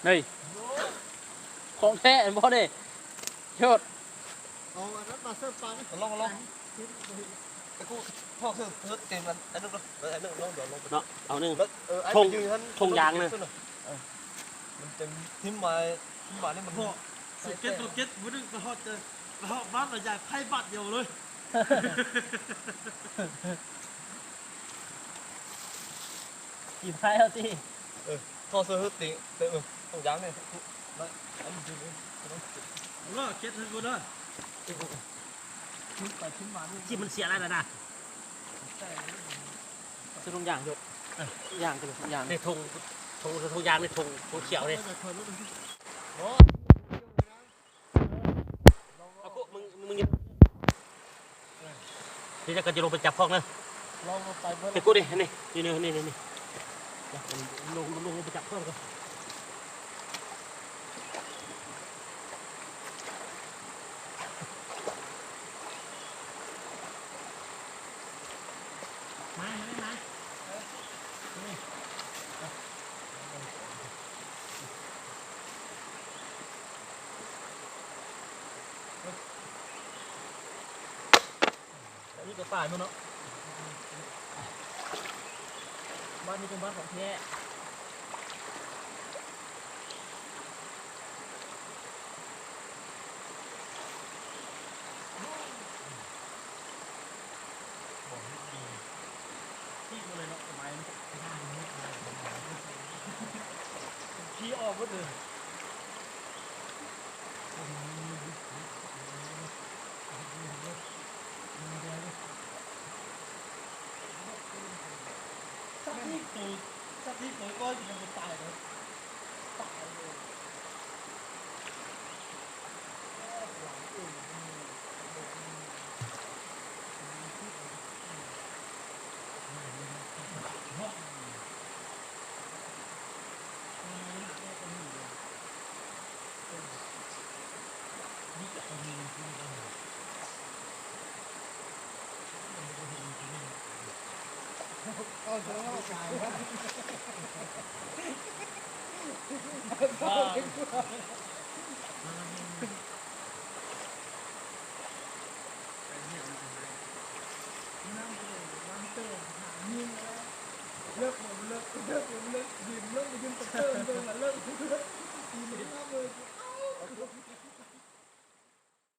ນີ້ ຂອງແທ້ແມ່ນບໍ່ນີ້? ໂຍດ ເອົາອັນນັ້ນມາເສີບປານ ລອງ ລອງ ໄອ້ກູ ພອກເສີບ ເສີບເຕັມອັນ ອັນນັ້ນເນາະ ເນາະ ດຽວລອງໄປ ເນາະ ເອົາໜຶ່ງ ເອີ ໄອ້ ທົ່ງ ທົ່ງຢາງນະ ເອີ ມັນເຕັມ ຖິ້ມມາ ຖິ້ມມານີ້ມັນ ເກດ ເກດ ບໍ່ໄດ້ ລະເຫາະ ລະເຫາະບ້ານລະຢາຍໄພບາດດຽວເລີຍ. ກິນໄພເອົາຕິ ເອີ ທໍ່ເສີເຮີຕິ ເອີ ຕ້ອງຢາງນີ້ ເອົາເກັບໃຫ້ພຸ້ນເດີ ໄປຂຶ້ນມານີ້ ຈິ້ມມັນເສຍຫຼາຍແລ້ວນະ ເອົາຖົງຢາງໂຍດ ເອີ ຢາງໂຕນີ້ ຖົງຢາງ ນີ້ຖົງ ຖົງ ຖົງຢາງນີ້ ຖົງ ຖົງຂຽວນີ້ ເອົາໂກະ ມຶງ ມຶງ ດຽວຈະ ກະຈະລົງໄປຈັບຂອງເດີ ລອງລົງໄປເບິ່ງ ໄປກູດດິ ນີ້ ນີ້ ນີ້ ນີ້ ລົງ ລົງ ລົງໄປຈັບຂອງກ່ອນ ມາ ມາ ມາ ນີ້. ອັນນີ້ກໍຕາຍໝົດເນາະ ບ້ານນີ້ເປັນບ້ານຂອງແທ້ ທີ່ໝົດເລີຍເນາະ ສະໄໝມັນ ຂີ້ອອກໝົດເລີຍ. ສັດທີ່ໂຕ ສັດທີ່ໂຕກ້ອຍມັນບໍ່ຕາຍເດ້ ຕາຍເລີຍ. ເລີກບໍ່ເລີກ ເລີກບໍ່ເລີກ ຢືມເລີກບໍ່ຢືມ ກະເຕີມໂດນລະເລີກ ຕີນມັນເລີກ.